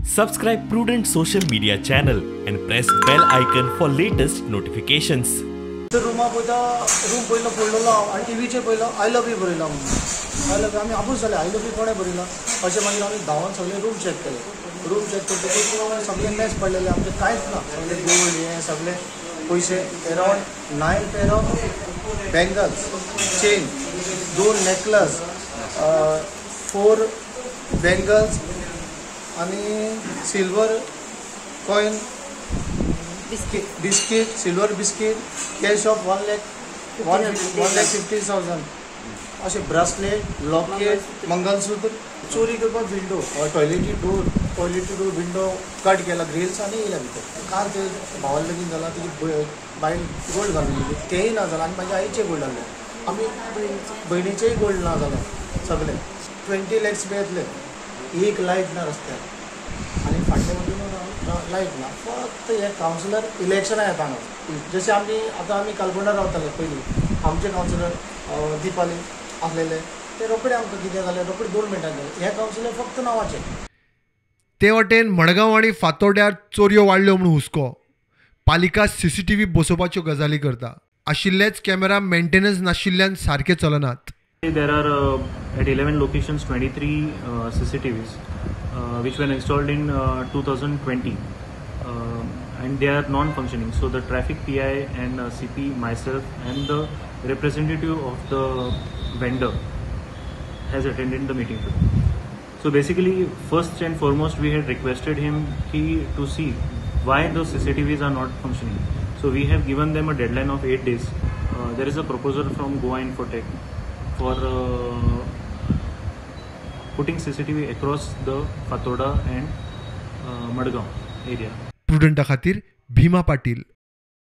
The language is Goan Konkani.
Subscribe Prudent social media channel and press bell icon for latest notifications. Ruma पळयता, रूम पयलो पडलेलो हांव आनी टिवीचेर पयलो I love you बरयला म्हणून. I love you, आमी आबूज जाले, I love you कोणें बरयला अशें. मागीर आमी धांवन सगळे रूम चॅक केले. रूम चॅक करतकूच सगळे मॅच पडलेले, आमचें कांयच ना. सगळे गोल्ड हे सगळे पयशे around 9 pair of bangles, chain, 2 necklace, 4 bangles आनी silver coin, biscuit, silver biscuit, cash of 1,50,000, अशें ब्रासलेट, लॉकेट, मंगलसूत्र. चोरी करपाक विंडो, टॉयलेटी डोर विंडो कट केला, ग्रिल्स आनी येयल्या भितर. काल ते भावाले लगीन जाला, तेजी बायल गोल्ड घालून गेली, तेंय ना जालां. आनी म्हाज्या आईचें गोल्ड आहलें, आमी भयणीचेंय गोल्ड ना जालें. सगळें 20 लॅक्स बी येतले. एक लायट ना रस्त्यार आनी फाटले वटेन लायट ना. फक्त हे कावन्सिलर इलेक्शनां येता हांगा. जशें आमी आतां आमी कालकोंडा रावताले पयलीं, आमचे कावन्सिलर दीपाली आसलेले, ते रोखडे आमकां कितें जालें रोखडे 2 मिनटां जालें. हे कावन्सिलर फक्त नांवाचे. ते वटेन मडगांव आनी फातोड्यार चोरयो वाडल्यो म्हूण हुस्को. पालिका सीसीटीव्ही बसोवपाच्यो गजाली करता. आशिल्लेच कॅमेरा मेंटेनन्स नाशिल्ल्यान सारके चलनात. There are at 11 locations 23 CCTVs which were installed in 2020 and they are non-functioning. So the traffic PI and CP, myself and the representative of the vendor has attended the meeting today. So basically, first and foremost, we had requested him to see why the CCTVs are not functioning. So we have given them a deadline of 8 days. There is a proposal from Goa Infotech for putting CCTV across the Fatorda and Madgaon area. Prudenta खातीर भीमा पाटील.